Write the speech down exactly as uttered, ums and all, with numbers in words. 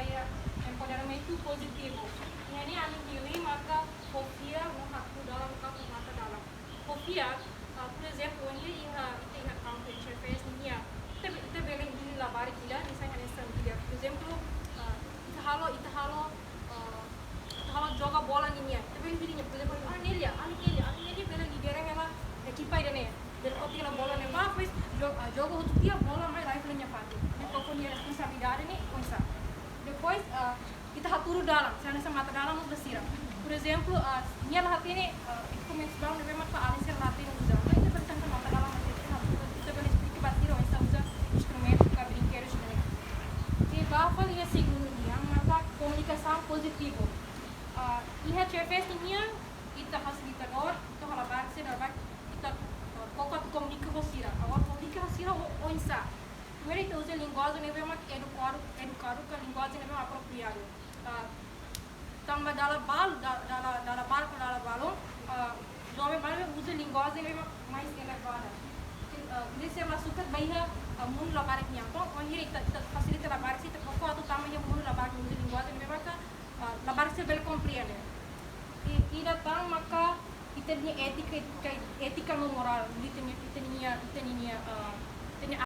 Empoderamentu pozitivu. Iha ne'e ami hili maka fó fiar no hatudu dalan ka mata dalan. Fó fiar, ah, por ezemplu, ohin iha, ita iha kampu H F S nian, ita be-, ita bele hili labarik ida, misalnya hanesan ida. Por ezemplu, ah, ita halo, ita halo, ah, ita halo joga bola nian. Ita bele hili, por ezemplu, ah, Nelia, ami Nelia, ami Nelia bele lidera hela ekipa ida-ne'e. Bele koti hela bola ne'ebá, depois jo-, ah, joga hotu tiha bola mai rai fali nia fatin. Ne'e koko nia responsabilidade ne'e oinsá. Depois, ah, ita hatudu dalan, se hanesan mata dalan mós ba sira. Por ezemplu, ah, nia la hatene, ah, ekipamentus balu ne'ebé maka alin sira la hatene uza. Entaun ita bele hanesan mata dalan mós ita hatudu, ita bele esplika ba sira oinsá uza instrumentu ka brinkedus ne'e. I ba fali iha segundu nian maka komunikasaun pozitivu. Ah, iha H F S nian, ita fasilitadór, ita halo labarik sira, labarik ita, ah, koko atu komunika ho sira. Agora komunika ho sira ho, oinsá. Primeiru ita uza linguajen ne'ebé mak edukadu, edukadu ka linguajen ne'ebé mak apropriadu. Ah, tanba dala balu, da-, dala, dala barak, dala balu, ah, joven balu uza linguajen ne'ebé mak mais elevada. Ah, ida sira la sukat ba iha, ah, mundu labarik nian. Entaun, ohin ita, ita fasilita labarik sira, ita koko atu tama iha mundu labarik, uza linguajen ne'ebé maka, ah, labarik sira bele komprende. I, ida tan maka ita-nia étika, étika, étika no morál, ita-nia, ita-nia, ita-nia, ah,